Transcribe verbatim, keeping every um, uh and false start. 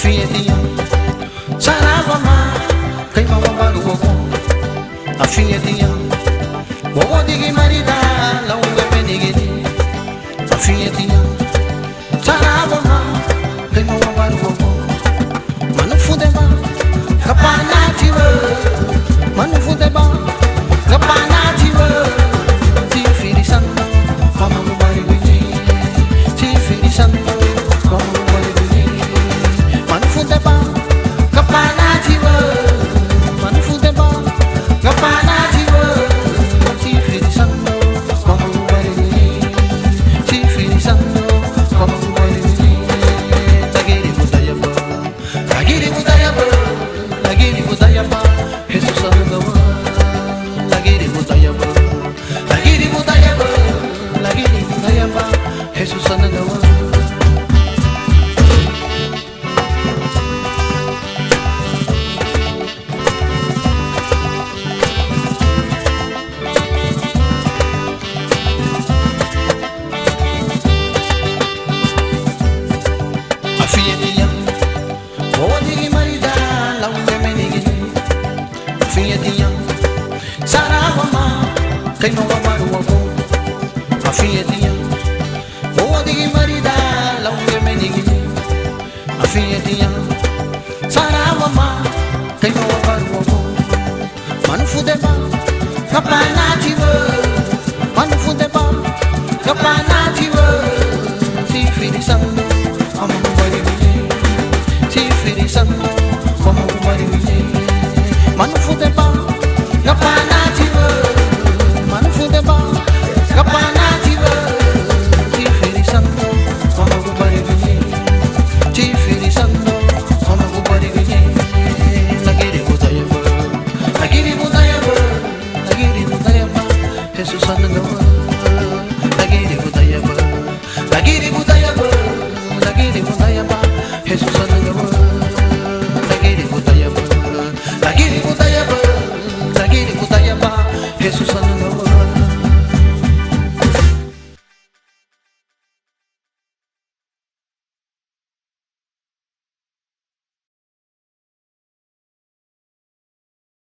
Afiñetiña, saragu wamá keima wabaruaguoun. Afiñetiña, wóudigimari dan lau wemenigi. Afiñetiña, saragu wamá keima wabaruaguoun. Manufudeba gabanatiwa, manufudeba gabanatiwa. Sífiri Sandu, wamagubari guñein. Sífiri Sandu, wamagubari guñein. Manufudeba gabanatiwa, manufudeba gabanatiwa. Sífiri Sandu, wamagubari guñein. Sífiri Sandu, wamagubari guñein. Lagiribudayaba, lagiribudayaba, lagiribudayaba, Hesusu Anügawa. Lagiribudayaba, lagiribudayaba, lagiribudayaba, Hesusu Anügawa. Afiñetiña, wóudigimari dan lau wemenigi. Afiñetiña, saragu wamá keima wabaruaguoun. Afiñetiña, wóudigimari dan lau wemenigi. Afiñetiña, saragu wamá keima wabaruaguoun. Manufudeba gabanatiwa, manufudeba gabanatiwa. Sífiri Sandu,